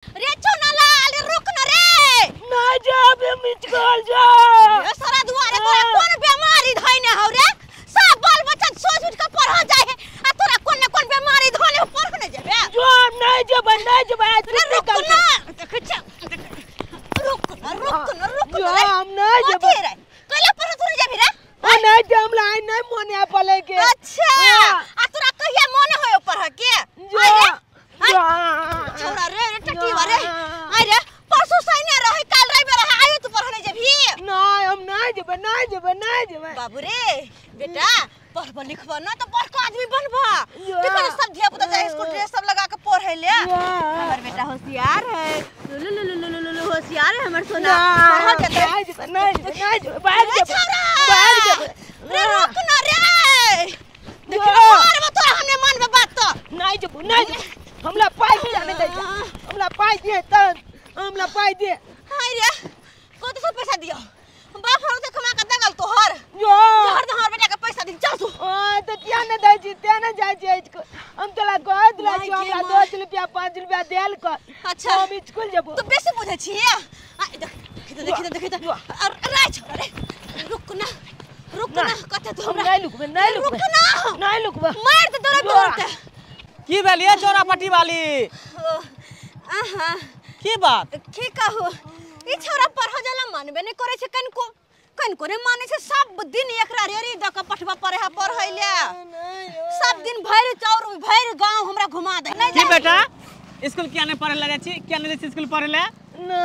रे चुना लाल रुक न रे। ना जा अबे मिचकल जा। रे सारा दुआरे तोरा कोन बीमारी धइने हौ रे? सब बाल बच्चा सोच उठ के पढ़ जाय है आ तोरा कोन न कोन बीमारी धने पढ़ न जेबे। जो नहीं जेबे नहीं जेबे आज रे रुक न। देख छ रुक न रुक न रुक न रे। हम नहीं जेबे। कथी रे कैला पढ़ तू जेबी रे? ओ नहीं जे हमरा आइ नहीं मोन आ पले के। अच्छा आ तोरा कहिया मन होय पढ़ के? जो छोरा रे रे टटीवा रे। आइ रे परसों सैने रहे काल रहे रहे आयो तू पढ़ नहीं जेबी? नहीं हम नहीं जेबे नहीं जेबे नहीं जेबे। बाबू रे बेटा पढ़ब लिखब ना तो बड़का आदमी बनबा। देखो ना सब धिया पुता जाए स्कूल ड्रेस सब लगा के पढ़े ले। हमर बेटा होशियार है। लु लु लु लु लु होशियार है हमर सोना। पढ़ जेतै। नहीं जेबे नहीं जेबे नहीं जेबे बाहर जेबे बाहर जेबे। रे रुक ना रे। देखो मारबो तोरा हमने मानबे बात तो। नहीं जेबो नहीं जेबो। हमला पाई दिया नहीं दे हमला पाई दिए त हमला पाई दिए। हाय रे कत से पैसा दियो बाप हरो से कमा के दगल तोहर। जो जहर तो हमर बेटा के पैसा दिन चल तू। हां त किया न दे छी ते न जाय छी इसको हम तोला कह दिला छी हमरा 10 रुपया 5 रुपया देल कर। अच्छा हम स्कूल जेबो। तू बेसी बुझै छी आ देख देख देख देख रे छोरा रे रुक ना रुक ना कते तू हमरा नहीं लुकबे नहीं लुकबे रुक ना नहीं लुकबे मार दे तोरा तोरते। की भेलिए चोरा पट्टी वाली? आहा की बात की कहू ई छोरा पढ़ जाला मानबे नै करे छै कनको कनको नै माने छै। सब दिन एकरा रेरी द के पठबा पड़े है पढ़ै ले। सब दिन भरि चौर भरि गांव हमरा घुमा दे। की बेटा स्कूल किया नै पढ़े ला जाय छी? किया नै जाय छी स्कूल पढ़े ला? ना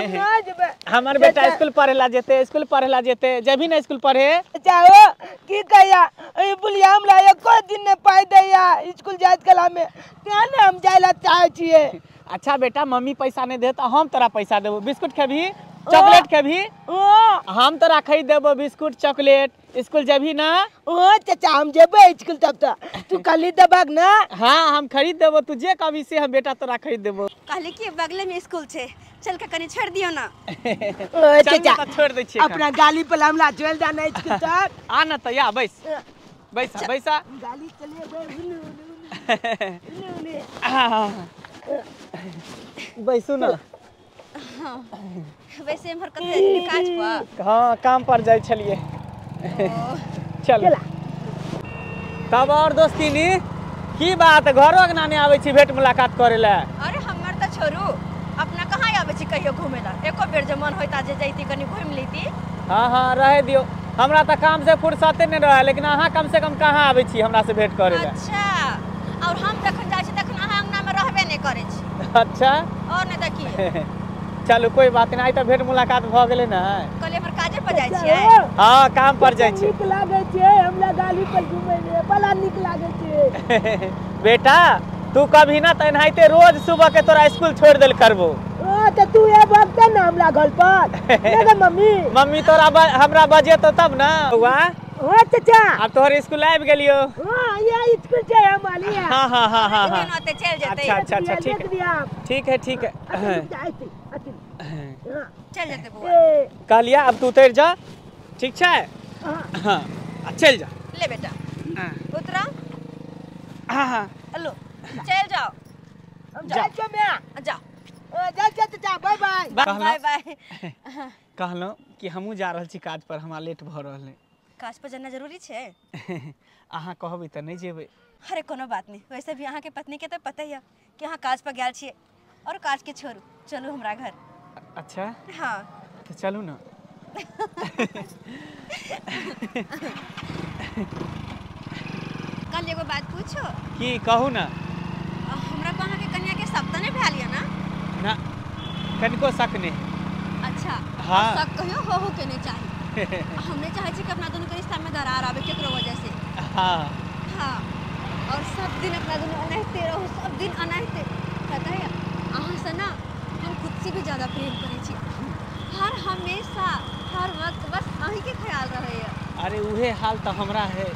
ना जेबे। हमर बेटा स्कूल पढ़े ला जेते स्कूल पढ़े ला जेते जेबी ना स्कूल पढ़े? चाहो की कहिया ई बुलिया हमरा एको दिन ने पाई दैया स्कूल जाइत कला में तें ने हम जाय ला चाहे छिए। अच्छा बेटा मम्मी पैसा नहीं दे तो हम तोरा पैसा देबो। बिस्कुट खेबी चॉकलेट खेबी? हम तोरा खरीद देबो बिस्कुट चॉकलेट। स्कूल जेबी ना? ओ चाचा हम जेबे स्कूल तब त तू खाली देबक ना? हां हम खरीद देबो तू जे कहबी से हम बेटा तोरा खरीद देबो। कहली कि बगले में स्कूल छे चल के कनी छोड़ दियो ना। ओ चाचा छोड़ दै छी अपना गाली पर हमरा चल जाना स्कूल तक। आ ना त या बैस बैसा बैसा गाली चलिए बैसू ना। हां वैसे एमहर कते काज पर? हां काम पर जाय छलिए। चल तब और दोस्तीनी की बात घरो अंगना नहीं आबै छी भेंट मुलाकात करे ला? अरे हमर त छोड़ू अपना कहाँ आबै छी कहियो घूमे ला। एको बेर जे मन होइता जे जैती कनी घूम लेती। हां हां रहे दियो हमरा त काम से फुर्सते नहीं रहे लेकिन अहाँ कम से कम कहाँ आबै छी हमरा से भेंट करे ला। अच्छा और हम जखन जाइ छी तखन अहाँ अंगना में रहबे नहीं करै छी। अच्छा और नहीं त की। चलू कोई बात नहीं आई त भेंट मुलाकात भ गेलै ना। कहलिए हमर काजे पर जाइ छियै? हां काम पर जाइ छी। नीक लागै छै हमरा गाली पर घूमै में बड़ा नीक लागै छै। बेटा तू कभी ना त एनाहिते रोज सुबह के तोरा स्कूल छोड़ देल करबो। ओ त तू एबो त ना हमरा घर पर नहीं गे मम्मी? मम्मी तोरा हमरा बजे तो तब ना। बौआ ओ चाचा अब तोहर स्कूल आबि गेलियो? हां ये स्कूल छै हमारी। हां हां हां हां हां ओते चल जेतै। अच्छा अच्छा अच्छा ठीक है ठीक है ठीक है चल जेतै बौआ। कहलिया अब तू उतर जा ठीक छै? हां चल जा ले बेटा उतरा। हां हां लो चल जाओ। हम जाइ छियै मैं। जाओ जा जा चाचा बाय बाय बाय बाय। कहलहुँ कि हमहूँ जा रहल छी काज पर हमरा लेट भऽ रहल है। काज पर जाना जरूरी छै? अहाँ कहबै तऽ नहीं जेबै। अरे कोनो बात नहीं वैसे भी अहाँ के पत्नी के तो पता ही है कि अहाँ काज पर गेल छियै और काज के छोड़ू चलू हमरा घर। अच्छा हाँ तो चलू ना। कल एगो बात पूछो? की कहू ना। हमरा को अहाँ के कन्या के शक तऽ नहीं भेल या ना? ना कनिको शक नहीं। अच्छा हाँ शक कहियो हो के नहीं चाही। हमने चाहे छी कि अपना दोनों के रिश्ता में दरार आवे केकरो वजह से। हाँ हाँ और सब दिन अपना दोनों अनाहिते रहू सब दिन अनाहिते। पता है अहाँ से ना हम खुद से भी ज़्यादा प्रेम करै छी। हर हमेशा हर वक्त बस अहीं के ख्याल रहे। अरे उहे हाल तो हमरा है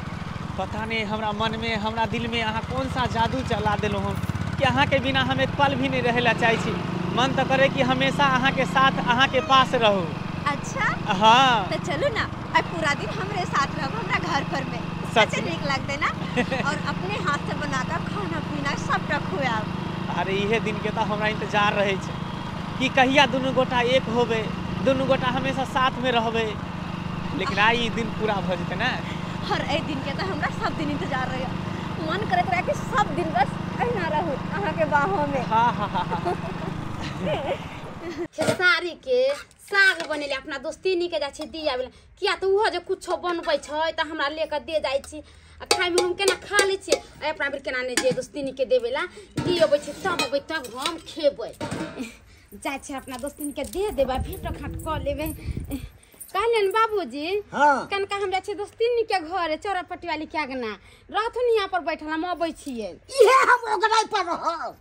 पता नहीं हमरा मन में हमरा दिल में अहाँ कौन सा जादू चला देलहुँ हम कि अहाँ के बिना हम एक पल भी नहीं रहे ला चाहे छी। मन तो करे कि हमेशा अहाँ के साथ अहाँ के पास रहू। अच्छा हाँ तो चलो ना अब पूरा दिन हमरे साथ रहो हमरा घर पर में सच नीक लगते ना। और अपने हाथ से बनाकर खाना पीना सब रखो आप। अरे इहे दिन के तो हमरा इंतजार रहे छै कि कहिया दुनू गोटा एक होबे, दुनू गोटा हमेशा साथ में रहबे। लेकिन आई ई दिन पूरा भ जेतै ना। हर ए दिन के तो हमरा सब दिन इंतजार रहे, मन करत रहे कि सब दिन बस अहिना रहू अहाँ के बाहों में। हाँ हाँ हाँ। खेसारी के साग बनेले अपना दोस्तीनी के जाइ छै दियाबे ला, किया तऽ ओहो जे कुछो बनबै छै तऽ हमरा ले कऽ दे जाइ छै आ खाइमे हम केना खा लै छियै, आ अपना बेर केना नहि जे दोस्तीनी के देबै ला दियबै छै तब अबै तब हम खेबै। जाइ छै अपना दोस्तीनी के दे देबै, भेंटो घाट कऽ लेबै। कहलियनि बाबूजी कनका हम जाइ छियै दोस्तीनी के घर चौरापट्टी वाली के अगना रहथुन यहाँ पर बैठल, हम अबै छियै। इहे हम ओगराइ पर रहब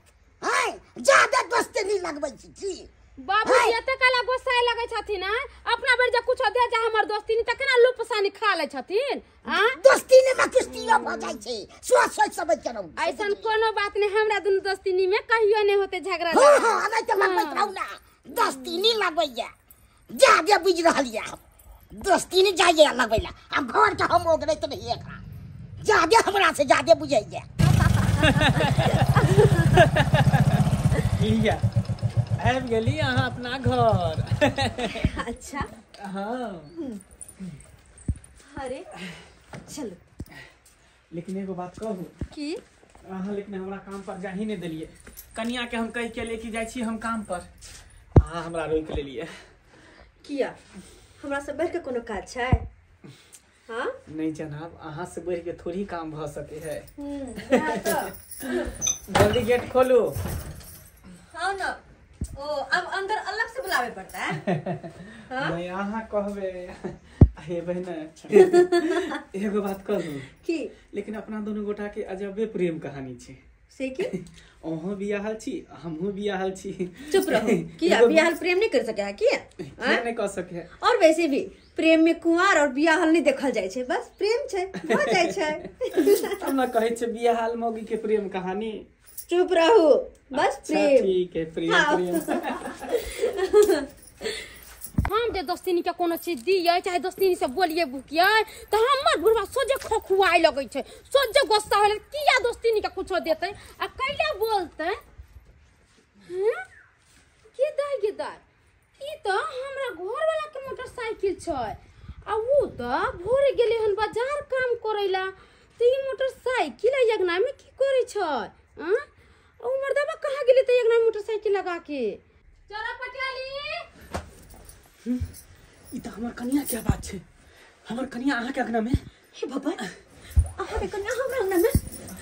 हैं, ज्यादा दोस्ती लगबै छी बाबूजी। एते काला गोसाइ लगै छथिन अपना बेर जे कुछो दे जा हमर दोस्तीनी तऽ केना लुपसानी खा लै छथिन। दोस्तीनी में कुश्तियो भऽ जाइ छै, सोच सोच समझ के रहू। ऐसन कोनो बात नहि, हमरा दुनू दोस्तीनी में कहियो नहि होते झगड़ा। हाँ हाँ नहि तऽ लगबैत रहू ना, दोस्तीनी लगबैया जादे बुझि रहल यऽ हम, दोस्तीनी जाइए लगबै ला आ घर के हम ओगरैत रहियै एकरा, जादे हमरा से जादे बुझैया। लिया आबि गेली अहाँ अपना घर। अच्छा हाँ। अरे चलो, लेकिन एगो बात कहू की अहाँ लेकिन हमरा काम पर जा ही नहीं देलिए। कनिया के हम कह के लेके जाइ छी हम काम पर, अहाँ हमरा रोकि लेलिए। किया हमरा से बढ़ के कोनो काज छै? हाँ नहीं जनाब, अहाँ से बढ़ के थोड़ी काम भ सके है। जल्दी गेट खोलू। हाँ ना, ओ अब अंदर अलग से बुलावे पड़ता है। हाँ? नहीं अहाँ कहबे हे बहना। एगो बात कहू की? लेकिन अपना दोनों गोटा के अजबे प्रेम कहानी छै। से की? अहों बियाहल छी हमहूँ बियाहल छी। चुप रहो, किया बियाहल प्रेम नहीं कर सके है? किया नहीं कर सके है? और वैसे भी प्रेम में कुंवार और बियाहल नहीं देखल जाइ छै, बस प्रेम छै भ जाइ छै। हम ना कहै छै बियाहल मौगी के प्रेम कहानी। चुप रहो बस प्रेम। ठीक है प्रेम। हाँ। प्रेम। हम जे दोस्तीनी के कोनो चीज दियै चाहे दोस्तीनी से बोलिए भुकियै तऽ हमर बुढ़वा सोझे खोखुआइ लगै छै, सोझे गुस्सा होय लगै, किया दोस्तीनी के कुछो देतै आ कैला बोलतै। हैं के दाइ गे दाइ, ई तऽ हमरा घरवाला के मोटरसाइकिल छै आ उ तऽ भोरे गेलै हन बाजार काम करै ला, तऽ ई मोटरसाइकिल अगना में की करै छै? आँ ओ मर्दबा कहाँ गेलै तऽ अगना मोटरसाइकिल लगा के? चलो पटियाली। ई तऽ हमर कनिया के बात छै, हमर कनिया अहाँ के अंगना में। हे भगवान, अहाँ के कनिया हमरा अंगना में?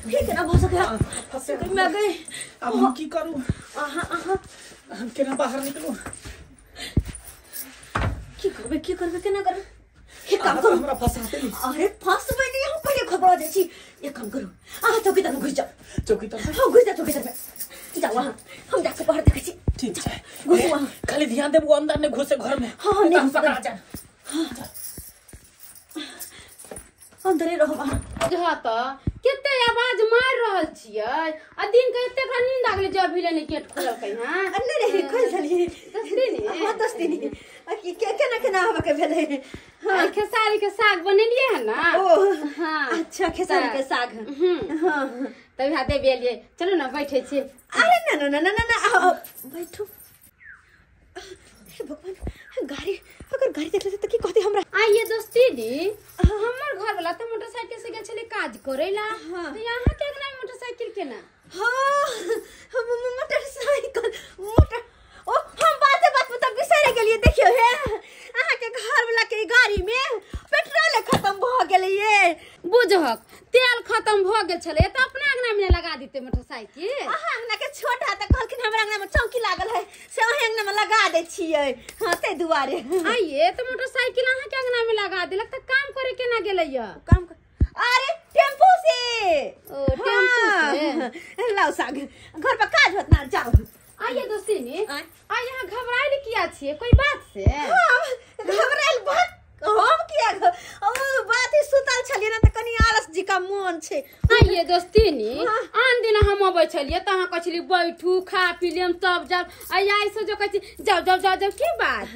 हे केना भऽ सकैया? मैं गई। अब हम की करू? अहाँ अहाँ हम केना बाहर निकलू? की करबै की करबै केना करबै? हे काम करू, हमरा फंसा देली। अरे फंसबै नहीं, हम पहिले घबरा जाइ छी। एक काम करू, अहाँ चौकीदार में घुसि जाउ। चौकीदार? हाँ घुसि जाउ चौकीदार में, जाउ अहाँ, हम जाके बाहर देखै छी। ठीक छै, घुसू अहाँ, खाली ध्यान देबू अंदर नहीं घुसे घर में। हाँ नहीं हम पकड़ा जाए। हाँ अंदरे रहब अहाँ। बुझह तऽ कते आवाज मारि रहल छियै आ दिन के एते एकरा नींद आ गेलै जे अभी ले नहि गेट खोललकै हँ। नहीं नहीं खोल देलियै। दोस्तीनी? हाँ दोस्तीनी। केना केना आबऽ के भेलै? हाँ खेसारी के साग बनेलियै हन ना। ओ हाँ अच्छा, खेसारी के साग। हाँ तब यहाँ देबे एलियै। चलू ना बैठे छी। अरे ना ना ना ना ना आओ बैठू। हे भगवान, गाड़ी अगर गाड़ी देख लेते तऽ की कहते हमरा? आइए दोस्तीनी, हमर घर वाला तऽ मोटरसाइकिल से गेल छलै काज करै ला, तऽ यहाँ के अंगना मोटरसाइकिल केना? हाँ मोटरसाइकिल मोटर ओ हम बाते बात में तऽ बिसरि गेलियै। देखियौ हे अहाँ के घर वाला के गाड़ी में पेट्रोल खत्म भऽ गेलै। ये बुझहक तेल खत्म भऽ गेल छलै तऽ अपना अंगना में लगा देते मोटरसाइकिल। अहाँ अंगना के छोटा तऽ कहलखिन हमरा अंगना में चौकी लागल है से ओहे अंगना में लगा दै छियै। हाँ ताहि दुआरे। आइए तऽ मोटरसाइकिल अहाँ के अंगना में लगा देलक तऽ काम करे केना गेलै? काम अरे टेम्पू से। ओ टेम्पू से। लाउ साग, घर पर काज होत ना, जाउ। आइए दोस्तीनी, आ यहाँ घबराइल किया छियै? कोई बात से? घबराइल बात हम किया? ओ बात ही सुतल छलियै ना तऽ कनी आलस जिका मोन छै। आइए दोस्तीनी, आन दिन हम अबै छलियै तऽ अहाँ कहै छलियै बैठू खा पी लेम तब जाब, आ आइ से जो कहै छी जाउ जाउ जाउ जाउ, की बात?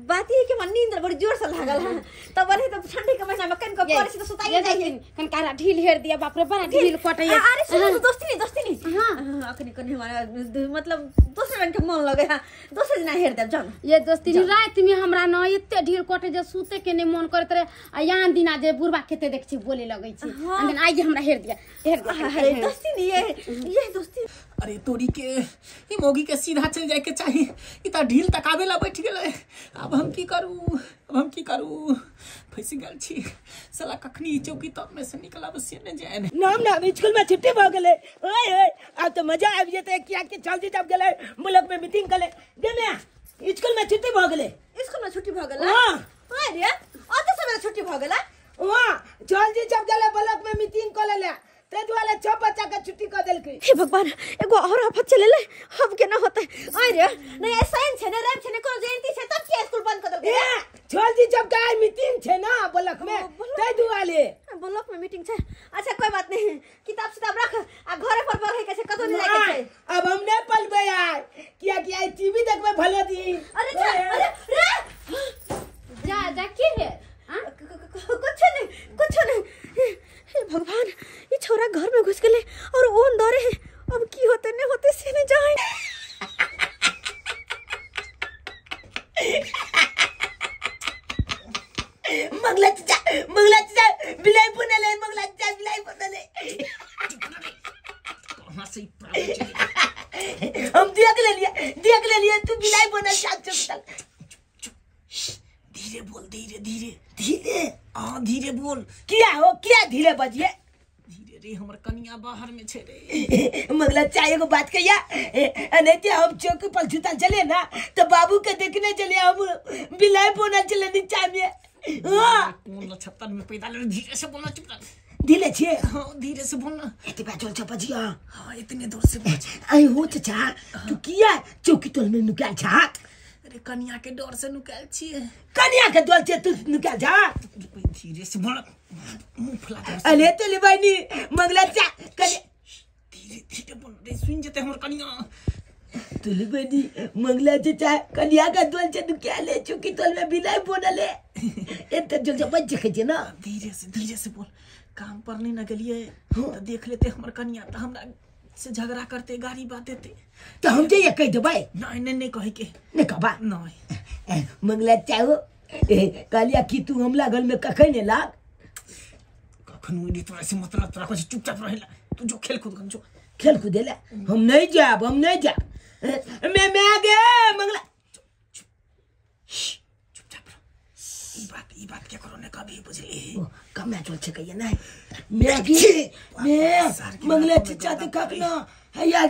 बात ई कि हमरा नींद बड़ी जोर से लागल है, तब बड़ी तऽ ठंडी के महीना में कनिको पड़ै छै तऽ सुताइए जाइ। कनकारा ढील हेर दिया, बाप रे बड़ा ढील कटैया। अरे सुनो दोस्तीनी दोस्तीनी, हां अखनी कनी हमारा मतलब दोसर रंग के मन लगे है, दोसर दिना हेर देब जाउ। ये दोस्तीनी राति में हमरा न एते ढील कटे जे सुते के नै मन करैत रहे, आ आन दिना जे बुढ़बा खेते देख छी बोले लगै छी, आन दिन आइ हमरा हेर दिया हेर दिया। अरे दोस्तीनी ये दोस्ती, अरे तोरी के ई मोगी के सीधा चल जाए के चाही, ई त ढील तकाबे ला बैठ गेलै। अब हम की करू, अब हम की करू, फंस गेल छी साला। कखनी ई चौकी तर में से निकलब से ने जाए। नाम नाम स्कूल में छुट्टी भ गेलै। ओए ओए आब त मजा आबि जेतै, किया कि जल्दी जब गेलै मुल्क में मीटिंग कले गे। स्कूल में छुट्टी भ गेलै। स्कूल में छुट्टी भ गेलै? हां। अरे अते समय छुट्टी भ गेलै? हां, जल्दी जब गेलै ब्लॉक में मीटिंग क लेले, ते दुआरे 6 बच्चा के छुट्टी क देलकै। हे भगवान, एगो और आफत चलेले, अब केना होतै? अरे नहीं ऐसा छै ने रैम छै ने कोनो जयंती छै तब के स्कूल बंद क देलकै? ए जल्दी जब गाय मीटिंग छै ना ब्लॉक में, ते दुआरे ब्लॉक में मीटिंग छै। अच्छा कोई बात नहीं, किताब सिताब रख आ घरे पर पढ़े के छै, कतौ नहीं जाय के छै। अब हम नहीं पलबै यार, किया कि आई टीवी देखबै भले दिन। अरे अरे रे जा जा की है? कुछ नहीं कुछ नहीं। हे भगवान, ये छोरा घर में घुस गेले और ओन दरे है, अब की होते नहीं होते से नहीं जाए। मंगला चाचा मंगला चाचा बिलाई बनले, मंगला चाचा बिलाई बनले। कहां से हम देख ले लिए, देख ले लिए तू बिलाई बनल चाचा। धीरे बोल, धीरे धीरे धीरे, हां धीरे बोल। किया हो किया धीरे बजिए? धीरे रे, हमर कनिया बाहर में छे रे। मंगला चाचा एगो बात कहिया, अनैते हम चौकी पर जुता चले ना तो बाबू के देखने चले, हम बिलाई बनल चले नीचा में। हां कोन नक्षत्र में पैदा ले, धीरे से बोलना, चुप रह। धीरे छे? हां धीरे से बोलना, एते बा चल बजिया। हां इतने दूर से बज। आई हो चाचा, तू किया चौकी तोल में नुकाल छा? अरे कनिया के डर से नुकाल छिए। कनिया के डर से तू नुकाल जा? धीरे से बोल, मुंह फुला दे। अरे तो ले बहिनी मंगला चा कनिया, धीरे धीरे बोल रे, सुन जेते हमर कनिया। तू ले बहिनी मंगला चाचा कनिया के डर से नुकाल ले, चौकी तोल में बिलाई बनले। एते जल जा बज के ना। धीरे से बोल, काम पर नहीं न गेलिए तो देख लेते हमर कनिया त हमरा से झगड़ा करते, गाड़ी बात देते। तो हम जे कह देबै? नहीं नहीं नहीं कहे के नहीं कहबा। नहीं मंगला चाहो कहलिया कि तू हमला घर में कखन एला? कखन ओनी तोरा से मतलब, तोरा कुछ चुपचाप रहेला तू, जो खेल कूद जो खेल कूद एला। हम नहीं जाब, हम नहीं जाब, मैं गे मंगला। चुपचाप रह, ई बात क्या करो ने कभी बुझली? कम में चल छै कहिए नहीं मैं गे मैं मंगला चाचा तो कखना है यार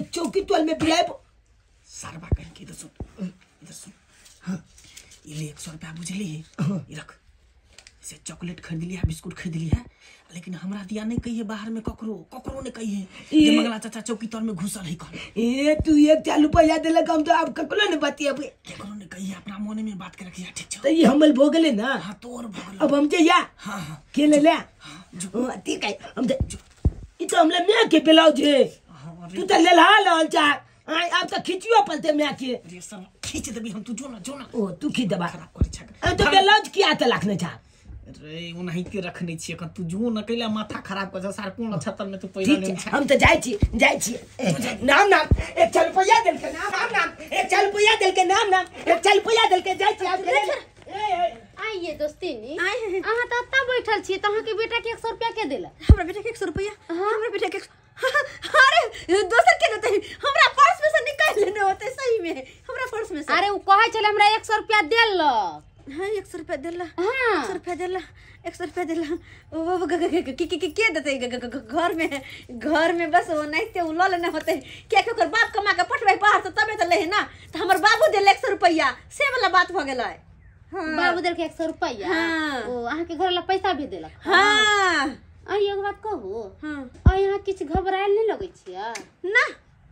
चौकी तोल में बिलाई सारबा कहीं के। इधर सुन इधर सुन, हां ई ले 100 रुपया बुझली, ई रख, से चॉकलेट खरीद लिया, बिस्कुट खरीद लिया, लेकिन हमरा दिया नहीं कहिए बाहर में ककरो, ककरो ने कहिए जे मंगला चाचा चौकी तर में घुसल है कल। ए तू 1 रुपया देलक, हम तो अब ककरो ने बतिएबे, ककरो ने कहिए, अपना मन में बात के रखिए, ठीक छै? त ई हमल भो गेले ना। हां तोर भो गेल। अब हम जइया। हां हां के ले ले। हां ठीक है, हम ई तो हमला मैं के ब्लाउज है, तू त ले ला लल चा, अब त खिचियो पलते मैं के। रे सब खींच देबी हम, तू जो ना जो ना। ओ तू खींच देबा, खराब करे छक। तो ब्लाउज किया त लाखने छा रे, ओनाहिते रखने छियै एखन, तू जो न कैला माथा खराब कर सार कोन नक्षत्र में तू पैदा नहीं छा। हम त जाय छी जाय छी। नाम नाम 1 रुपया देलके, नाम नाम 1 रुपया देलके, नाम नाम 1 रुपया देलके, जाय छी आब। आइए दोस्तीनी, अहाँ त एतऽ बैठल छी त अहाँ के बेटा के 100 रुपया के देलक? हमरा बेटा के 100 रुपया? हमरा बेटा के अरे दोसर के देतै, हमरा पर्स में से निकाल लेने होते। सही में हमरा पर्स में से। अरे उ कहै छलै हमरा 100 रुपया देलक। हाँ 100 रुपया देला। हाँ 100 रुपया देला, 100 रुपया देला। वो के के के देतै घर में, घर में बस वो नहीं ते उ ल लेने होते, किया कि ओकर बाप कमा के पठबै बाहर से तबे त लेहे ना, त हमर बाबू देले 100 रुपया, से वाला बात भ गेलै। हाँ बाबू देलकै 100 रुपया। हाँ ओ अहाँ के घर ला पैसा भी देलक। हाँ आ एगो बात कहू? हाँ आ यहाँ किछु घबरायल नहीं लगै छियै ना?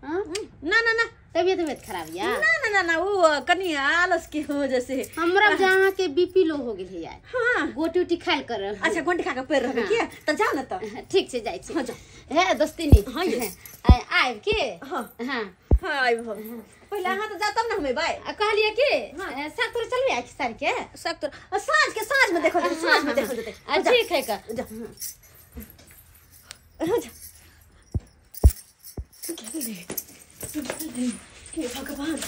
हाँ ना ना ना। त तबियत उबियत खराब या? ना ना ना ना, वो कनी आलस के वजह से। हमरा जहाँ के बीपी लो हो गेल है यार। हाँ। गोटी उटी खाइल कर। अच्छा गोटी खा के पेर रहबे के? त जा न त। ठीक छै, जाइ छी। हां जा। हे दोस्तिनी। हां ये। आइब के? हां। हां। हां आइब हम। पहिले अहाँ त जा तब न हम अयबै। कहलियै कि साग तोड़े चलबै आइ साँझ के? साग तोड़ साँझ के, साँझ में देखल जेतै, साँझ में देखल जेतै। ठीक है का। जा। हां जा। हे भगवान।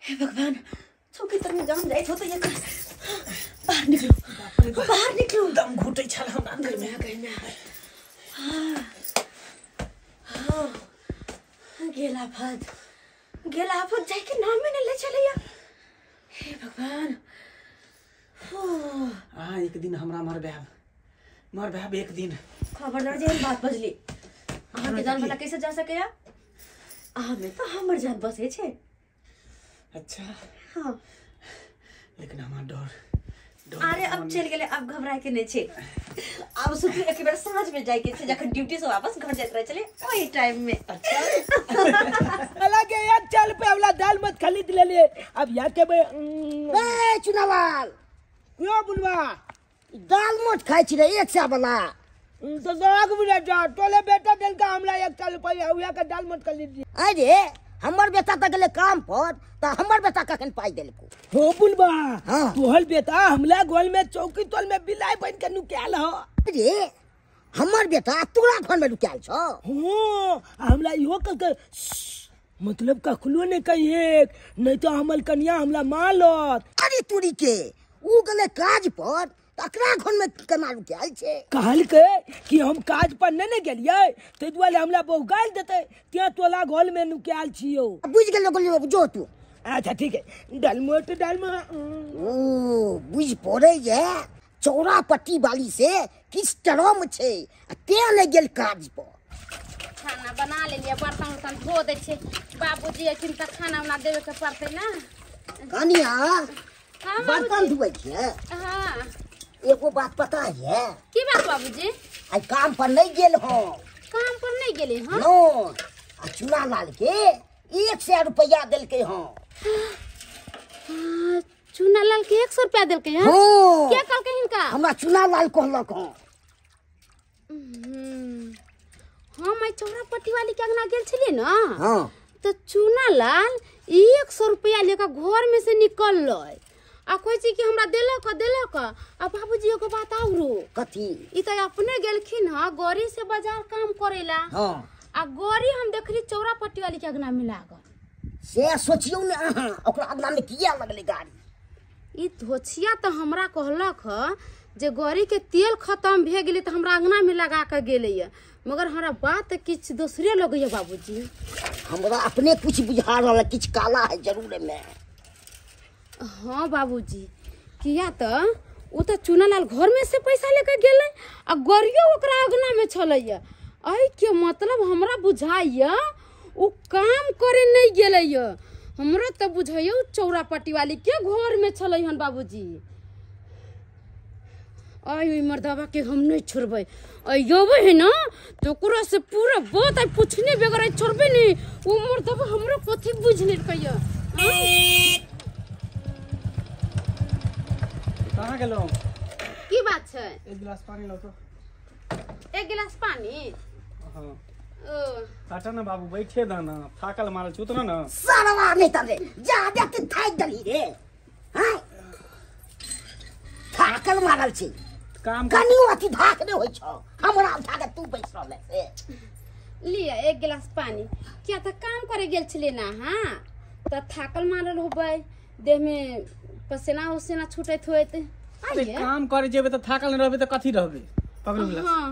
हे भगवान, चौकी तर में जाम जाइ छौ त ये बाहर निकलो, बाहर निकलो। दम घुटै छल हमरा अंदर में। हां गेला फत, गेला फत जाय के नाम में न ले चलैया। हे भगवान। हाँ एक दिन हमरा मरबैब, मरबैब एक दिन। खबरदार जे बात बजली, अहाँ के जान भला कैसे जा सकैया? अहाँ में तो हमर जान बसै छै। अच्छा। हाँ। लेकिन हमार डर। अरे अब चल गेलै, अब घबराए के नहीं छै। अब सोचू एक बेर साँझ में जाय के छै, जखन ड्यूटी से वापस घर जाइत रहै छलै ओही टाइम में। अच्छा। अलग यार चल पे वाला दाल मत खरीद ले ले। अब यार के ए चुनावाल क्यों बुलवा दाल मोट खाइ छी रे एक सौ वाला। तो दवा के बुझा जा टोले बेटा देल का हमरा 1 रुपया उया के दाल मोट खरीद ली। अरे हमर बेटा त गेले काम पर, त हमर बेटा कखन पाई देलको? हो बुलवा। हाँ। तोहर बेटा हमला गोल में चौकी तोल में बिलाई बन के नुकायल हो। अरे हमर बेटा तोरा घर में नुकायल छौ? हो, हमला इहो कह मतलब कखनो ने कहिए, नहीं तो हमल कन्या हमला मारलत। अरे तुरी के उ गेले काज पर, तकरा घर में केना नुकायल छै? कहलकै कि हम काज पर नहीं ने गेलियै, ताहि दुआरे हमरा बहु गालि देतै, तें तोला घर में नुकायल छियौ। बुझि गेलो गेलियो जो तू। अच्छा ठीक है, डलमोट डलमो। ओ बुझि पड़ै जे चौरा पट्टी वाली से किछ टरम छै, आ तें नहि गेल काज पर। खाना बना लेलियै, बर्तन उर्तन धो दै छै। बाबूजी अथिन तऽ खाना उना देबे के पड़तै ना। कनिया बर्तन धोबै छियै? हाँ। एगो बात पता है? की बात बाबूजी? आई काम पर नहीं गेल हो। काम पर नहीं गेली? हाँ। नो, आ चुना लाल के 100 रुपया देलकै। हाँ। चुना लाल के 100 रुपया देलकै? हाँ। के कहलकै हिनका? हमरा चुना लाल कहलक। हाँ। हम आई चौरा पट्टी वाली के अंगना गेल छलियै ना। हाँ। तो चुना लाल 100 रुपया लेकर घर में से निकललै आ कहै छी कि हमरा देलक देलक। आ बाबूजी एगो बात आउरो। कथी? ई त अपने गेलखिन हँ गड़ी से बाजार काम करेला। हाँ। आ गड़ी हम देखली चौरा पट्टी वाली के अंगना में लागल। से सोचियौ ने अहाँ, ओकरा अंगना में किया लगलै गाड़ी? ई धोछिया त हमरा कहलक ह जे गड़ी के तेल खत्म भए गेलै त हमरा अंगना में लगा के गेलैया, मगर हमरा बात किछु दोसरे लगैया बाबूजी। हमरा अपने कुछ बुझा रहल है, किछु काला है जरूर में। हाँ बाबूजी, किया त ओ त चुनालाल घर में से पैसा लेके गेलै आ गड़ियो ओकरा अंगना में छलैया। एहि के मतलब हमरा बुझाइया ओ काम करे नहीं गेलैया। हमरा त बुझाइया ओ चौरा पट्टी वाली के घर में छलै हन बाबूजी। आइ ओहि मर्दबा के हम नहीं छोड़बै, अयबै है ना तो ओकरा से पूरा बात आइ पूछने बगैर आइ छोड़बै नहीं। ओ मर्दबा हमरो कथी बुझ लेलकैया। कहाँ गेलौं? की बात छै? एक गिलास पानी लाओ तो। एक गिलास पानी? हाँ। ओ हटा ना बाबू, बैठे दा ना, थाकल मारल छु उतना ना। सारवा नहीं तबे जा दे तू थाक दली रे। हां थाकल मारल छी। काम कनी अथी धाक नै होय छौ, हमरा उठा के तू बैस रहल से। लिया एक गिलास पानी। किया त काम करे गेल छले ना। हाँ त थाकल मारल होबै, देह में पसीना उसीना छूटैत होइत। अरे काम करे जेबे त थाकल नै रहबे त कथी रहबे? पकड़ू गिलास। हाँ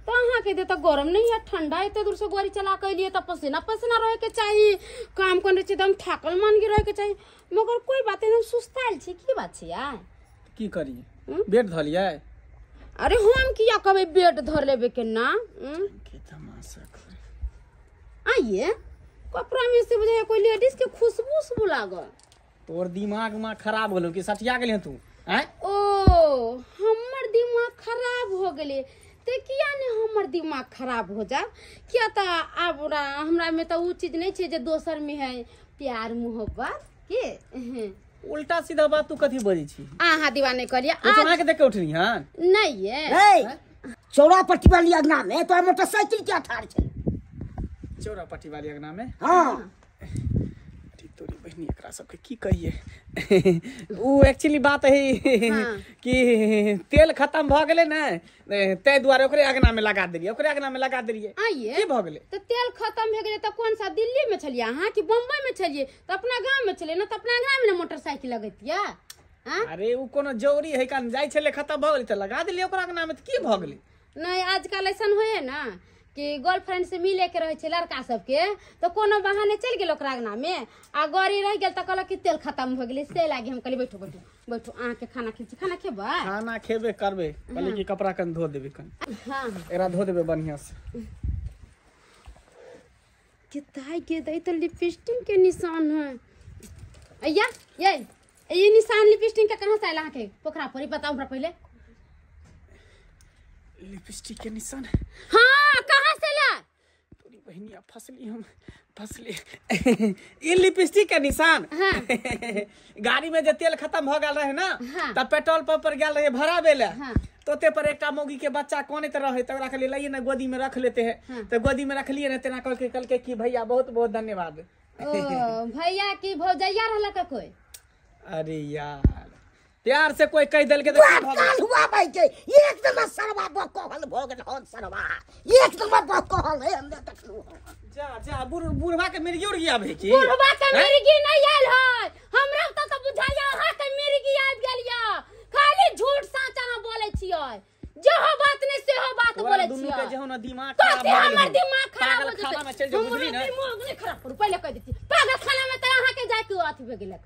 तो अहाँ के दे त गरम नहीं है, ठंडा एते दूर से गाड़ी चला के लिए त पसीना पसीना रहे के चाही, काम करने छै एकदम थाकल मान के रहे के चाही। मगर कोई बात नहीं, सुस्तायल छी। की बात छै यार? की करिए, बेड धलियै? अरे हम किया कहबै बेड धर लेबे के ना। के तमाशा करे आइए कपड़ा में से बुझाय कोई लेडीज के खुशबू उशबू लागल। तोर दिमाग में खराब गेलो कि सटिया गेल तू? हैं? ओ हमर हमर दिमाग खराब हो गेलै। ते किया ने हमर दिमाग खराब हो जा, किया त आब हमरा में त उ चीज नहीं छै जे दोसर में है प्यार मोहब्बत के। उल्टा सीधा बात तू कथी बजै छी? अहाँ दीवाने कहलियै आज अहाँ के देख के उठनी हन नहीं ये चौरा पट्टी वाली अंगना में तो मोटरसाइकिल क्या ठाड़ छै? चौरा पट्टी वाली अंगना में? हां। तोरी बहनी एकरा सबके की कहिए। उ एक्चुअली बात है कि तेल खत्म भ गेलै ने, तै दुआरे ओकरे अंगना में लगा देलियै, ओकरे अंगना में लगा देलियै। की भ गेलै? त तेल खत्म भे गेलै त कौन सा दिल्ली में छलियै अहाँ कि बम्बई में छलियै? त अपना गांव में छलियै न, त अपना गांव में न मोटरसाइकिल लगैतियै। अरे उ कोनो जरूरी है कान जाइ छलै खत्म भ गेलै त लगा देलियै ओकरा अंगना में, त की भ गेलै? नहीं आजकल ऐसन होइए ना कि गर्लफ्रेंड से मिले के रहे छै लड़का सबके, तो कोनो बहाने चलि गेल ओकरा अंगना में आ गाड़ी रह गेल त कहलक कि तेल खत्म हो गेलै, से लागी हम कहली बैठो बैठो बैठो अहाँके खाना खेबै छी, खाना खेबै? खाना खेबे करबै, कहली कि कपड़ा कन धो देबै कन। हां एकरा धो देबै बढ़िया से। के ताई के दई त लिपस्टिक के निशान है। अय्या ये निशान लिपस्टिक के कहां से आयल अहाँके? पोखरा पर बताउ हमरा पहिले। लिपस्टिक के निशान? हाँ कहाँ से ला? तोरी बहनिया फसली, हम फसली। ये लिपस्टिक के निशान। हाँ। गाड़ी में जे तेल खत्म हो गेल रहे ना। हाँ। तब पेट्रोल पंप पर गेल रहे भराबे ला। हाँ। तो ते पर एकटा मौगी के बच्चा कोनैत रहे त ओकरा कहलियै लइए ना गोदी में रख लेते हैं। हाँ। तो गोदी में रखलिए ना, तेना कहलकै कहलकै कि भैया बहुत बहुत धन्यवाद। ओ भैया की भौजैया रहल का कोई? अरे यार प्यार से कोई कह देल के काल हुआ भाई के एक नंबर सरवा बकहल भ गेल हन, सरवा एक नंबर बकहल है हमरा देखलु। जा जा बुढ़वा के मिर्गी उड़ गया भाई की? बुढ़वा के मिर्गी नहीं आयल है हमरा, त बुझाया अहाँ के मिर्गी आबि गेल या। खाली झूठ साच अहाँ बोलै छियै, जेहो बात नहीं सेहो बात बोलै छियै। दुनू के जेहो ना दिमाग खराब भऽ गेल, हमर दिमाग खराब हो जेतै। पागल खाना में चल जो, बुझली ना? दिमाग नहीं खराब करू, पहिले कह दै छी। पागल खाना में त अहाँ के जाय के अथी भऽ गेलै।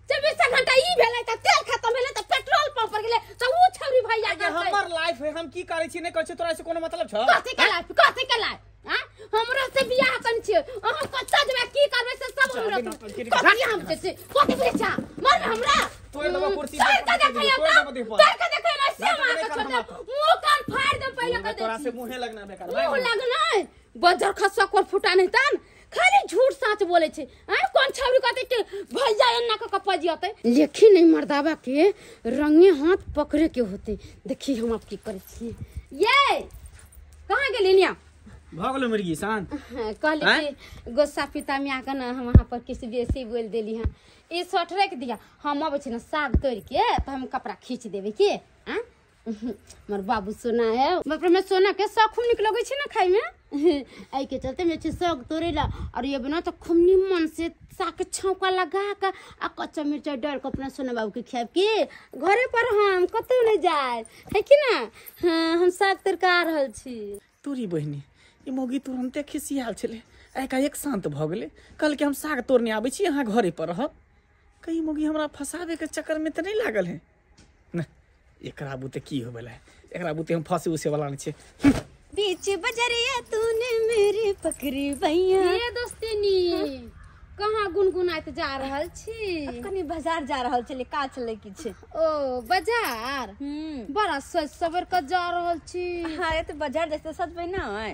24 घंटा ई भेलै त तेल खत्म भेलै त पेट्रोल पंप पर गेलै त उ छौरी भैया के हमर लाइफ है, हम की करै छी नहीं करै छी तोरा से कोनो मतलब छ? कथि के लाइफ, कथि के लाइफ? हां हमरा से बियाह कन छी अहाँ कच्चा जमे की करबै से सब हमरा कथि हम से कथि बुझै छ मर हमरा तोड़ देबो कुर्सी पर के देखैया तोड़ के देखै ना से मार के छोड़ दे, मुंह कान फाड़ दे पहिले कह दे। तोरा से मुंहे लगना बेकार मुंह लगना बजर खसवा कोर फुटा नहीं तन खाली झूठ साच बोले छे। हैं कौन छौरी कहते कि भैया एन्ना क पजियते लेखी नहीं मर्दावा के रंगे हाथ पकड़े के होते। देखी हम आप की करे छी। ये कहां गेली निया? भ गेलो मिर्गी शांत। कहली कि गुस्सा पिता में आके ना हम वहां पर किसी बेसी बोल देली हां। ई शर्ट रख दिया, हम अबै छी ना साग तोड़ के त हम कपड़ा खींच देबे के। हां हमर बाबू सोना है, बाप रे सोना के शौक खूब निक लगै छै ना खाइ में, एहि के चलते में छै शौक तोड़े ला। और ये बना तो खूब निमन से साग के छौंका लगा के आ कच्चा मिर्चा डाल के अपना सोना बाबू के खियाब के घरे पर हम कतौ नहीं जाए है कि ना। हाँ हम साग तोड़ के आ रहल छी। तोरी बहिनी ई मौगी तुरंते खिसियाल छलै, एकाएक शांत भ गेलै। कहल कि हम साग तोड़ने आबै छी, अहाँ घरे पर रहब। कहीं मौगी हमरा फंसाबे के चक्कर में त नहीं लागल है ना? एकरा बुते की होबे है, एकरा बुते हम फंसे उसे वाला नहीं छे। बीच बजरिया तूने मेरी पकड़ी भैया। ये दोस्तिनी कहाँ गुनगुनाइत जा रहल छी? कनी बाजार जा रहल छले, का छले किछ। ओ बाजार? बड़ा सज सवर के जा रहल छी। हाँ ये तो बाजार जैसे सजबै ना है।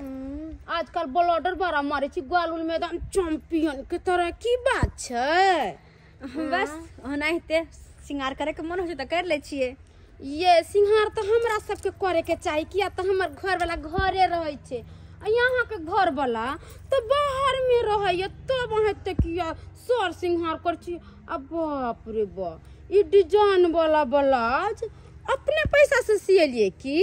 आजकल ब्लडर बड़ा मारे छी गाल उल में एकदम चैंपियन के तरह। की बात छै? बस ओनाहिते श्रृंगार करे के मन होइ छै त कर लै छियै। ये सिंगार तो हमरा सबके करे के चाही, किया तो हमर घर वाला घरे रहै छै, यहाँ के घर वाला तो बाहर में रहैया, तब अहाँ एते किया सर सिंगार कर छी। आ बाप रे बाप ई डिजाइन वाला ब्लाउज अपने पैसा से सियलिए की?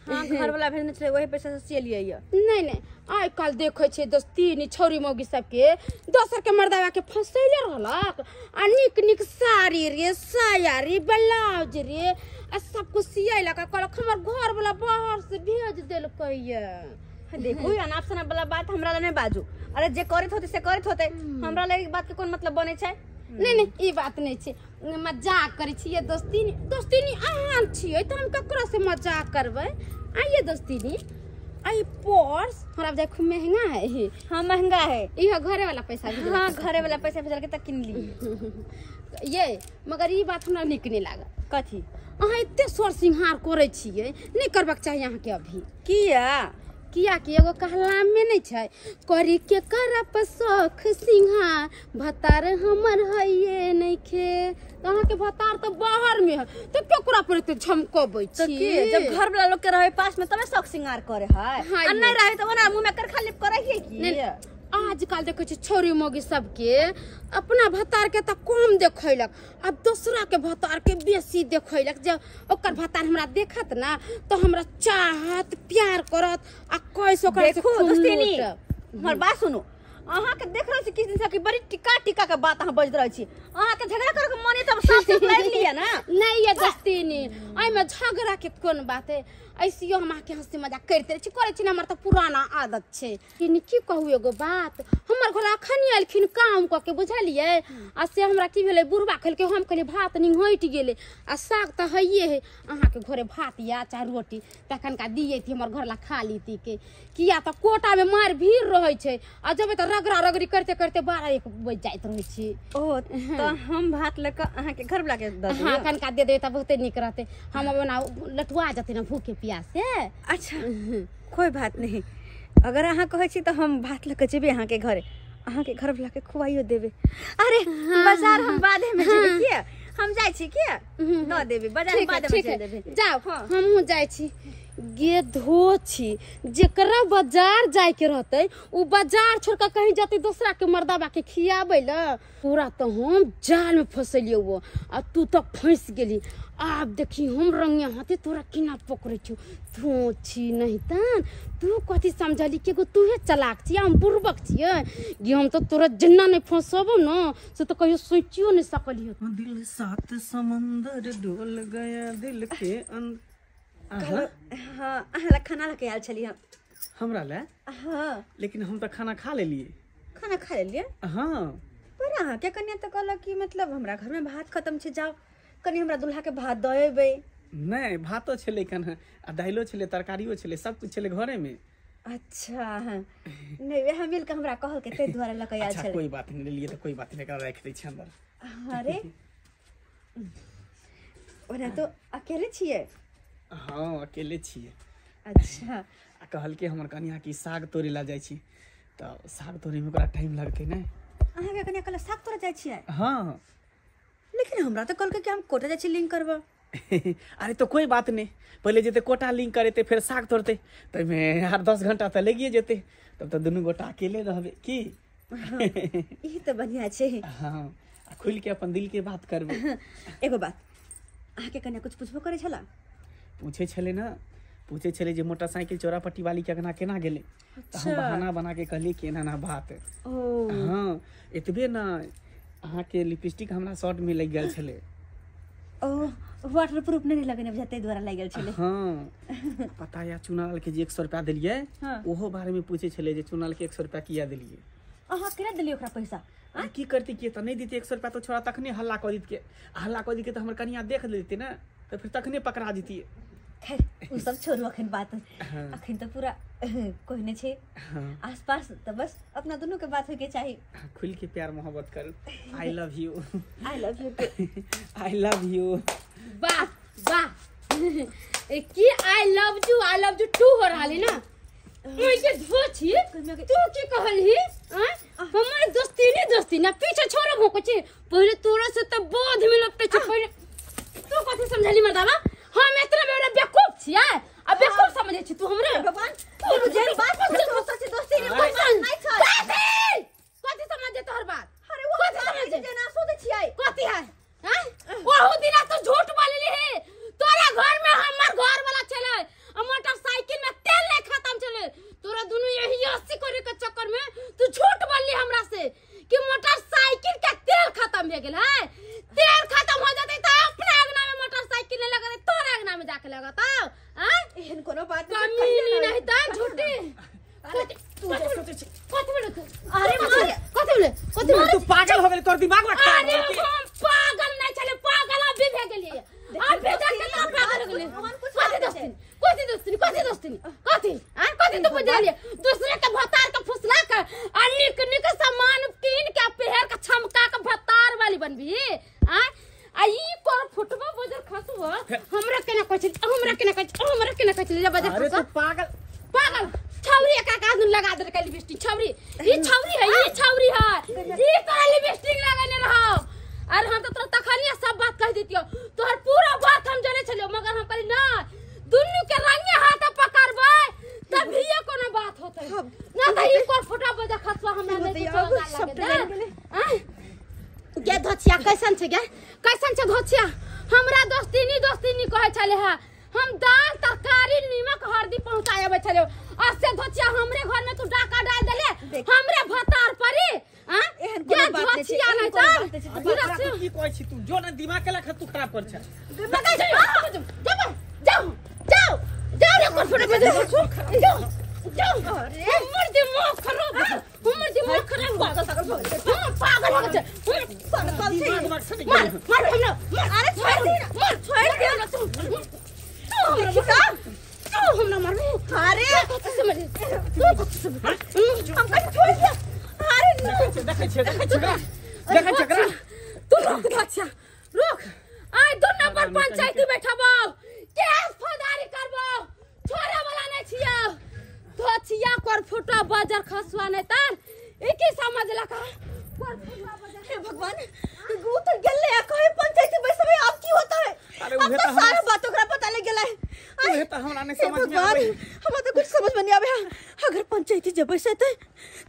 हाँ घर वाला भेजने छलै वही पैसा से सियलिए ये। नहीं नहीं आइ काल्हि देखै छियै दोस्ती छौरी मौगी सबके दोसर के मर्दावा के फंसैले रहलक आ नीक नीक साड़ी रे साया रे ब्लाउज रे आ सब कुछ सियलक आ कहलक हमर घर वाला बाहर से भेज देलकै ये। देखो अनाप शनाप वाला बात हमरा लए नहीं बाजू। अरे जे करैत होते से करैत होते, हमरा लए बात के कोन मतलब बनै छै? नहीं नहीं ई बात नहीं छै, मजाक करै छियै दोस्तीनी। दोस्तीनी अहाँ छियै तऽ हम ककरो से मजाक करबै? आइए दोस्तीनी आई पर्स हमरा जाय खूब महंगा है। हाँ महंगा है। इहो घरे वाला पैसा भेजल। हाँ घरे वाला पैसा भेजल के त किन ली ये। मगर ई बात हमरा नीक नहीं लागल। कथी? अहाँ एते स्वर सिंहार करै छियै, नहि करबाक चाही अहाँके अभी। किया? किया कि एगो कहलामे नहि छै, करी के करप शौख सिंहार भतार हमर हइये नइखे। तऽ अहाँके भतार तऽ बाहर में है, तऽ केकरा पर एते झमकबै तो छी? की जब घर वाला लोग के रहे पास में तबे शौक श्रृंगार करे है, हाँ, आ नहीं रहे तो ओना मुंह में कर खाली करे है की? नहीं, आजकल देखै छी छोरी मौगी सबके अपना भतार के तऽ कम देखैलक आ दोसरा के भतार के बेसी देखैलक। जब ओकर भतार हमरा देखत ना तो हमरा चाहत प्यार करत आ कैसे ओकरा से देखो खूब दोस्तीनी, लूटब। हमर बात सुनू, अहाँ के देख रहल छी किस दिन से कि बड़ी टिका टिका के बात अहाँ बजि रहल छी, अहाँ के झगड़ा करे के मन तब साफ साफ लड़ि लिअ ना। नहीं ये दोस्तीनी, एहिमे झगड़ा के कोन बात है? ऐसियो हम अहाँके हंसी मजाक करिते रहै छी, करै छी ने, हमर तऽ पुराना आदत छै। कि की कहू एगो बात, हमर घर अखन एलखिन काम कऽ के, बुझलियै? आ से हमरा की भेलै, बुढ़बा खेलकै, हम कहलियै भात निंघटि गेलै आ साग तऽ हइए है, अहाँके घरे भात या चाहे रोटी तखनका दियै हमर घर ला खा लीती के। किया तऽ कोटामे मारि भीड़ रहै छै आ जेबै तऽ रगड़ा रगड़ी करिते करिते 12-1 बजि जाइत रहै छी। ओ तऽ हम भात लऽ कऽ अहाँ के घर वाला के दऽ हाँ दियौ? कनका दे देबै तऽ बहुते नीक रहतै, हम ओना लटुआ जेतै ने भूखे प्यासे। अच्छा कोई बात नहीं, अगर अहाँ कहै छी तऽ हम भात लऽ कऽ जेबै अहाँके घरे, अहाँके घर वाला के खुआइयो देबै। अरे बाजार हम बादे में जेबै, किया हम जाइ छी, किया दऽ देबै बाजार ठीक है, बादे में ठीक चलि है, देबै। जाओ। हाँ। हमहूँ जाइ छी। गेधो छी, जेकरा बाजार जाय के रहतै उ बाजार छोड़ कऽ कहीं जतै दोसरा के मर्दाबा के खियाबै लए। पूरा तऽ हम जाल में फंसलियौ वो आ तू तऽ फंसि गेली। आब देखी हम रंगे हाथे तोरा केना पकड़ै छौ। तू छी नहीं तन तू कथी समझली कि एगो तूहे चलाक छी हम बुड़बक छियै? गे हम तऽ तोरा जेना नहि फंसबौ न से तऽ कहियो सोचियो नहि सकलियौ। दिल सात समंदर डोल गया दिल के अंदर। हाँ अहाँ लए खाना लऽ के आयल छलियै हम। हमरा लए? हाँ। लेकिन हम तऽ खाना खा लेलियै। खाना खा लेलियै? हाँ। पर अहाँके कन्या तऽ कहलक कि मतलब हमरा घरमे भात खत्म छै, जाओ कनि हमरा दुल्हा के भात दऽ अयबै। नहि, भातो छलै कन आ दालियो छलै, तरकारियो छलै, सब कुछ छलै घरेमे। अच्छा हाँ, नहि वएह मिल कऽ हमरा कहलकै ताहि दुआरे लऽ कऽ आयल अच्छा छलै। कोई बात नहि, लेलियै तऽ कोई बात नहि, एकरा राखि दै छियै अंदर। अरे ओना तो अकेले छियै? हाँ अकेले छियै। अच्छा। आ कहलकै हमर कनिया कि साग तोड़ै लए जाइ छी, तऽ साग तोड़ैमे ओकरा टाइम लगतै ने। अहाँके कन्या कहलक साग तोड़ऽ जाइ छियै? हाँ। लेकिन हमरा तऽ कहलकै कि हम कोटा जाइ छी लिंक करबऽ। अरे तो कोई बात नहीं, पहले जेतै कोटा लिंक करेतै फिर साग तोड़तै, ताहिमे 8-10 घंटा तऽ लगिए जेतै, तब तऽ दुनू गोटा अकेले रहबै की। ई तऽ बढ़िआँ छै। हाँ आ खुलि के अपन दिल के बात करबै। एगो बात, अहाँके कन्या कुछ पुछबो करै छला? पूछै छलै ने, पूछै छलै जे मोटरसाइकिल चौरापट्टी वाली के अंगना केना गेलै, तऽ हम बहाना बना के कहलियै कि एना एना बात। ओ हाँ एतबे ना, अहाँके लिपस्टिक हमरा शर्ट में लागि गेल छलै। ओ वाटर प्रूफ नहि लगेने बुझा ताहि दुआरे लागि गेल छलै। हाँ पता या चुनाल के जे 100 रुपया देलियै। हाँ। ओहो बारे में पूछै छलै जे चुनाल के 100 रुपया किया देलियै। अहाँ केना देलियै ओकरा पैसा? अरे की करती, के तऽ नहि दितै 100 रुपया तऽ छोड़ा तखने हल्ला कऽ दितै, हल्ला कऽ दितै तऽ हमर कनिया देख लेतै ने, तऽ फिर तखने पकड़ा जैतियै। खैर ओ सब छोड़ू अखन बात, अखन तऽ पूरा कोइ नहि छै आसपास, तऽ बस अपना दुनू के बात होइके चाही। खुलि के प्यार मोहब्बत करू। I love you. I love you. I love you. वाह वाह, की I love you, I love you too हो रहल है ना। ओइ के धो छी तू की कहलही? हमर दोस्ती नहीं दोस्ती ना पीछे छोड़ब हो कुछ, पहले तोरा से त बोध में लपटे छै। पहले तू कथी समझली मर्दावा? हम इतना बेरा बेवकूफ छियै आ बेवकूफ समझै छी तू हमरे? भगवान तू जेहन बात सोचै दोस्ती रे नहीं छै। कथी कथी समझे तोहर बात? अरे वो कथी समझे जेना सोचै छियै कथी है? हैं ओहू दिना तू झूठ बोलली है। तोरा घर में हमर घर वाला छलै आ मोटरसाइकिल में तेल नहीं खत्म छलै, तोरा दुनू यही 80 करे के चक्कर में तू झूठ बोलली हमरा से कि मोटरसाइकिल के तेल खत्म भे गेल है। तेल खत्म हो जाते त अपना अंगना में मोटरसाइकिल नहीं लगते, तोरा अंगना में जाके लगता। हैं एहन कोनो बात नहीं, नहीं त झूठी। तू जे सोचै छी कथी बोले तू? अरे कथी बोले कथी बोले तू? पागल हो गेलै, तोर दिमाग में अरे हम पागल नहीं छले, पागल अभी भे गेलियै, अभी जाके तो पागल हो गेलियै। कथी दोस्ती कथी दोस्ती कथी दोस्ती कथी आ कथी तू बुझलियै? दूसरे के भतार के फुसला के आ निक निक सामान कीन के पहर के छमका के भतार वाली बनबी। आ आ ई कोन फुटबो बजर खसबो लिपस्टिक छौरी ई छौरी है ई छौरी है ई तोरा लिपस्टिक लगेने रहौ। अरे हम तो तोरा तखनिया सब बात कह देतियो, तोहर पूरा बात हम जाने छलियो, मगर हम कहली ना दुन्नू के रंगे हाथ पकड़बै तभिए कोनो बात होतै, ना त ई कोर फोटा बजा खसवा हमरा नहीं कुछो लागे। हां गे धोचिया कैसन छै गे, कैसन छै धोचिया? हमरा दोस्तीनी दोस्तीनी कहै छले हा, हम दाल तरकारी नीमक हल्दी पहुंचाए छले, आ से धोचिया हमरे घर में तू डाका डाल देले हमरे भतार परी। हां एहन कोनो बात नै छै, एहन कोनो बात नै छै। की कहै छी तू, जो ना दिमाग के लख तू खराब कर छ। जाओ जाओ जाओ जाओ रे कोर फोटा बजा जाओ जाओ। हमर दिमाग खराब, हमर दिमाग खराब पागल पागल हो गेल पागल छै। मार मार हमरा मार, अरे छोड़ दे मार, छोड़ दे ना तू, तू हमरा मारबी। अरे कथि से मारी तू, कथि से हम कहीं छोड़ दे। अरे देखै छै देखै छै देखै छै एकरा तू रोक धोचिया रोक। आइ 2 नंबर पंचायती बैठबौ, केस फौजदारी करबौ, छोड़े वाला नहीं छियौ। धोचिया कर फुटा बाजार खसवा नहीं तर ई की समझलक कर फुटा बाजार। हे भगवान, वो तो गेले कहे पंचायती बैसबे अब की होता है? अरे अब उहे तो त सारा बात ओकरा पता लग गेला है। उहे त हमरा नहीं हे समझ में भगवान, आबै। हमरा तो कुछ समझ में नहीं आवे। अगर पंचायती जब बैसते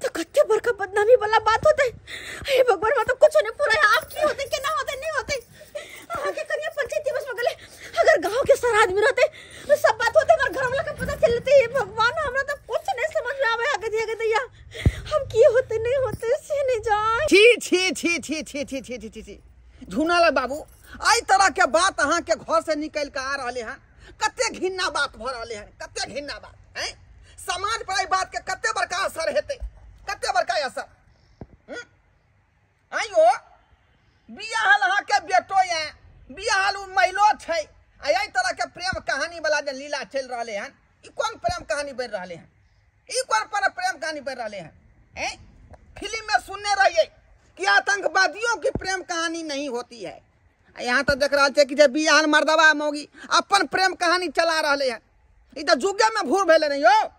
तो कत्ते बड़का बदनामी वाला बात होते। हे भगवान, हमरा तो कुछ नहीं पूरा है। अब की होते के ना होते नहीं होते। आगे करिए पंचायती बस में गेले, अगर गांव के सारा आदमी रहते तो सब बात होते, अगर घर वाला के पता चल लेते। हे भगवान, हमरा तो कुछ नहीं समझ में आवे। आगे दिया दैया हम की होते नहीं होते से नहीं जाए। छी छी छी छी छी छी छी छी छी झुनाला बाबू, एहि तरह के बात अहाँ के घर से निकल के आ रहले हैं, कते घिन्ना बात भ रहले हैं, कते घिन्ना बात हैं। समाज पर एहि बात के कते बड़का असर हेतै, कते बड़का असर। आइयो बियाहल अहाँ के बेटो ये, बियाहल उ महिलो छै, आ एहि तरह के प्रेम कहानी वाला जे लीला चलि रहले हैं, ई कोन प्रेम कहानी बनि रहले हैं, ई कोन पर प्रेम कहानी बनि रहले हैं? हैं फिल्म में सुनने रहिए कि आतंकवादियों की प्रेम कहानी नहीं होती है, यहाँ तो देख रहा है कि जे बियाहल मर्दवा मौगी अपन प्रेम कहानी चला रहे हैं, ई तो जुगे में भूर भेले नहीं हो।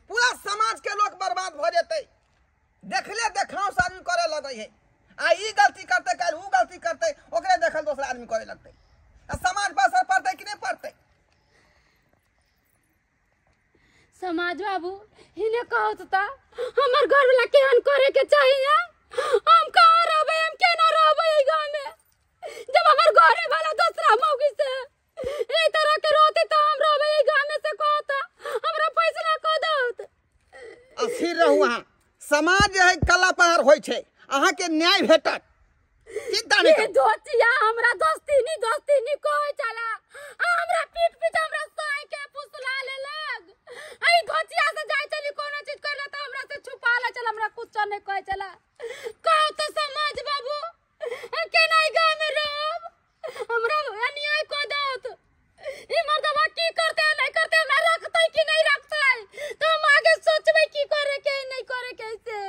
पूरा समाज के लोग बर्बाद हो जेतै, देखले देखाव से आदमी करे लगे है, आ ई गलती करते काल्हि ऊ गलती करते, ओकरे देखल दोसरा आदमी करे लगतै, आ समाज पर असर पड़तै कि नहीं पड़तै? समाज बाबू हिने कहो त हमर घर वाला केहन करे के चाहिए? हम कहाँ रहबै, हम केना रहबै ई गांव में जब हमर घरे वाला दूसरा मौगी से ई तरह के रहते त हम रहबै ई गांव में से? कहो त हमरा फैसला क दौत। अस्थिर रहू अहाँ, समाज जे है कला पहाड़ होइ छै, अहाँ के न्याय भेटत, चिंता नहीं करू। धोचिया हमरा दोस्तीनी दोस्तीनी कहै छला, आ हमरा पीठ पीछ हमरा साई के फुसला लेलक। आई धोचिया से जाय चली कोनो चीज करला त हमरा से छुपा ले चल, हमरा कुछ नहीं कहै छला। कहो त समाज बाबू केना ई गांव में रहब, हमरा अन्याय क दौत। ई मर्दवा की करते नहीं करते, हमरा रखतै कि नहीं रखतै, त हम आगे सोचबै की करे के नहीं करे के से।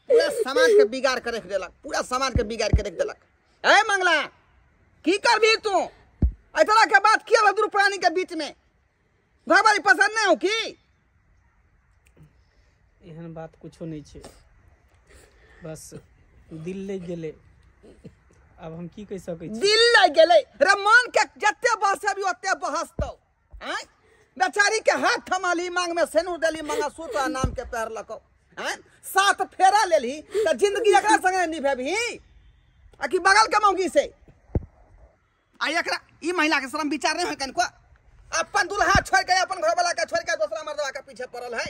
पूरा समाज के बिगाड़ के रख देलक, पूरा समाज के बिगाड़ के रख देलक। ए मंगला, की करबी तू? एहि तरह के बात किया दुनू प्राणी के बीच में? घरवाली पसंद नहीं हो की? एहन बात कुछो नहीं छै, बस दिल लग गेलै, अब हम की कहि सकै छी? दिल लग गेलै रे, मन के जते बहसेबी ओते बहसतौ। आँय बेचारी के हाथ थमाली, मांग में सेनूर देली, मंगलसूत्र आ नाम के पहिरलकौ, आँय सात फेरा लेलही त जिंदगी एकरा संगे निभेबही आ कि बगल के मौगी से? आ एकरा ई महिला के शर्म विचार नहीं होय कनिको, अपन दुल्हा छोड़ के अपन घरवाला के छोड़ के दूसरा मर्दवा के पीछे पड़ल है।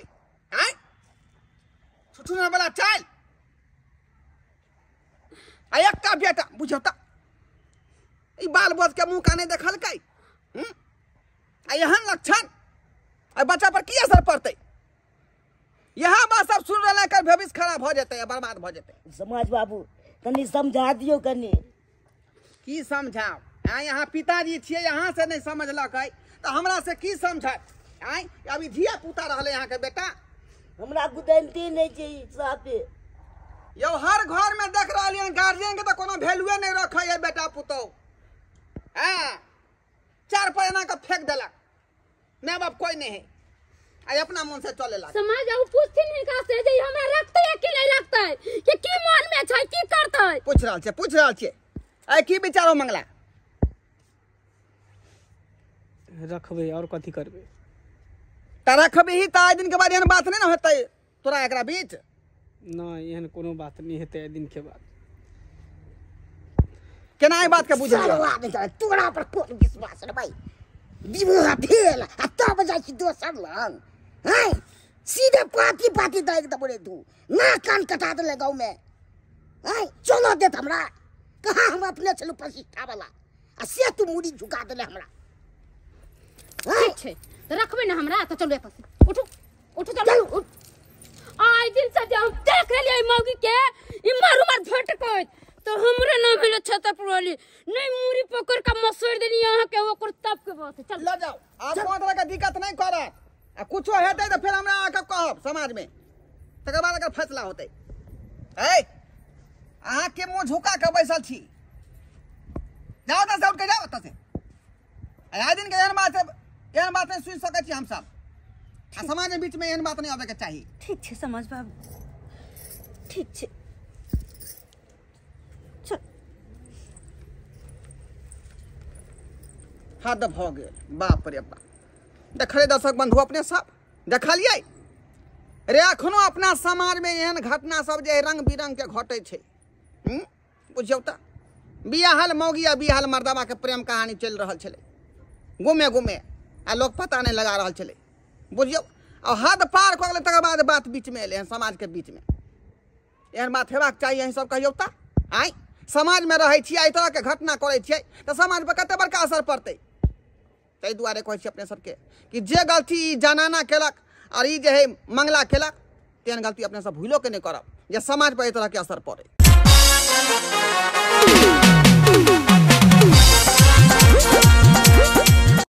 आँय छुछुना वाला चाल, आ एकटा बेटा बुझौ त ई बाल बोझ के मुंह काने देखलकै, आ एहन लक्षण आ बच्चा पर की असर पड़तै? यहाँ बात सब सुन रहा है, भविष्य खराब हो जेतै आ बर्बाद हो जेतै। समाज बाबू तनी समझा दियो कनी। की समझाओ? आँ यहाँ पिताजी छियै, यहाँ से नहीं समझलकै तऽ हमरा से की समझत? आँय अभी धिया पुता रहलै यहाँ के बेटा, हमरा गुदंती नहीं छै साफे। यौ हर घर में देख रहलियै हन गार्जियन के तऽ कोनो वैल्यूए नहीं रखै है बेटा पुतोह। हाँ चार पर एना के फेंक देलक, माय बाप कोई नहीं है। आ अपना मन से चले लाग। समाज बाबू पूछथिन हिनका से जे हमरा रखतै या कि नहीं रखतै, कि की मन में छै, की करतै। पूछ रहल छै, पूछ रहल छै। ए की विचारो मंगला? रखबै और कथी करबै? त रखबही त आइ दिन के बाद एहन बात नहीं न होतै तोरा एकरा बीच। नहीं, एहन कोनो बात नहीं हेतै आइ दिन के बाद। केना ई बात के बुझलियै? तोरा पर कोन विश्वास रे भाई? विवाह भेल आ तब जाइ छी दोसर लग, हैं? सीधे पाती पाती दागि देबो रे तू, ना कान कटा देले गाँव में, हैं? चलो देत हमरा, कहाँ हम अपने छलहुँ प्रतिष्ठा वाला, आ से तू मुड़ी झुका देले हमरा। ठीक छै त रखबै ने हमरा, त चलू एतऽ से उठू, उठू चलू। आइ दिन से जे हम देख लेलियै मौगी के इमर उमर भटकैत, तो हमरे नाम भेल छतरपुर वाली, नहीं मुड़ी पकड़ के मसोड़ देली अहाँ के, ओकर तब के बात। चल ल जाओ, आब कोनो तरह के दिक्कत नहीं करत, आ कुछो हेतै त फेर हमरा आके कहब समाज में, तकर बाद अगर फैसला होतै। ए अहाँ के मुंह झुका के बैसल छी, जाओ एतऽ से उठ के जाओ एतऽ से। आइ दिन के एहन बात, एहन बात नहीं सुनि सकै छी हमसब, आ समाज के बीच में एहन बात नहीं आबे के चाही। ठीक छै समाज बाबू, ठीक छै। चल हद भऽ गेल, बाप रे बाप। देखले दर्शक बंधु अपने सब देखलियै रे, एखनो अपना समाज में एहन घटना सब जे रंग बिरंग के घटै छै। बुझियौ तऽ बियाहल मौगी आ बियाहल मर्दबा के प्रेम कहानी चलि रहल छलै गुमे गुमे, आ लोग पता नहीं लगा रहल छलै। बुझियौ, आ हद पार कऽ गेलै, तकर बाद बात बीच में एलै हन, समाज के बीच में एहन बात हेबाक चाही? अहीं सब कहियौ तऽ, आँय समाज में रहै छियै, एहि तरह के घटना करै छियै तऽ समाज पर कते बड़का असर पड़तै। ताहि दुआरे कहै छी अपने सबके कि जे गलती ई जनाना केलक और ई जे है मंगला केलक, तेहन गलती अपने सब भूलो के नहीं करब जे समाज पर एहि तरह के असर पड़े।